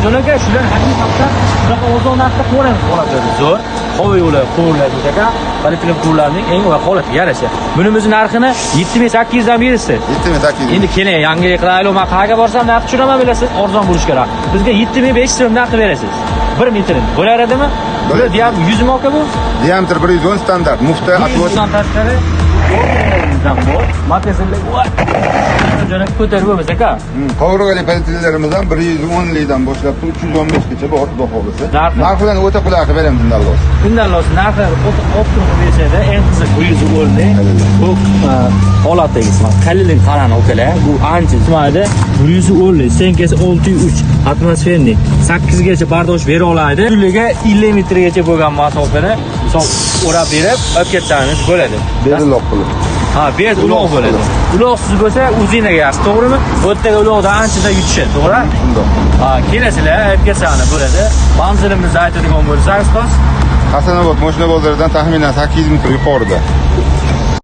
Olimjon aka, shular haqiqatdan shunaqa arzon narxda ko'ramiz holatlarda. Zo'r. Havo yo'li quvurlar ekan. Polietilen quvurlarning eng va holatiga yarasha. Buni o'zi narxini 7800 dan berasiz. 7800. Endi keling, yangilik qilaylik. Men qayerga borsam narx tushiraman, bilasiz, arzon bo'lish kerak. Bizga 7500 so'mdan qilib berasiz. 1 metrini. Bo'laradimi? Bular diametr 100 mi aka bu? Diametr 110 standart. Mufta отвод. 100dan tashqari bor. Motosikllar voy. Jo'nab ko'tarib bo'lmasa aka. Qovurg'ali polietilenlarimiz ham 110 likdan boshlab 315 gacha bor, xudo xohlasa. Narxi? Narxlarni o'ta qulay qilib beramiz bundan olsa. Bundan olsa narxi o'ta optim qilib berishadi. Eng qiziq 110 bu holatdagi qalin qarani okalar. Bu ancha nimaydi? 110, stenkasi 6.3 atmosfernik. 8 gacha bardosh bera oladi. Puliga 50 metrgacha bo'lgan masofani misol o'rab berib, olib ketsangiz bo'ladi. Berilok qilib. Ha, bez uloq bo'ladi. Uloqsiz bo'lsa uzinaga yaxshi, to'g'rimi? Bu yerdagi uloqdan anchadan yutishadi, to'g'ri? Shundoq. Ha, kelasizlar, olib kelsanglar bo'ladi. Manzilimizni aytadigan bo'lsak, ustoz, Hasanobod moshina bozoridan taxminan 800 metr yuqorida.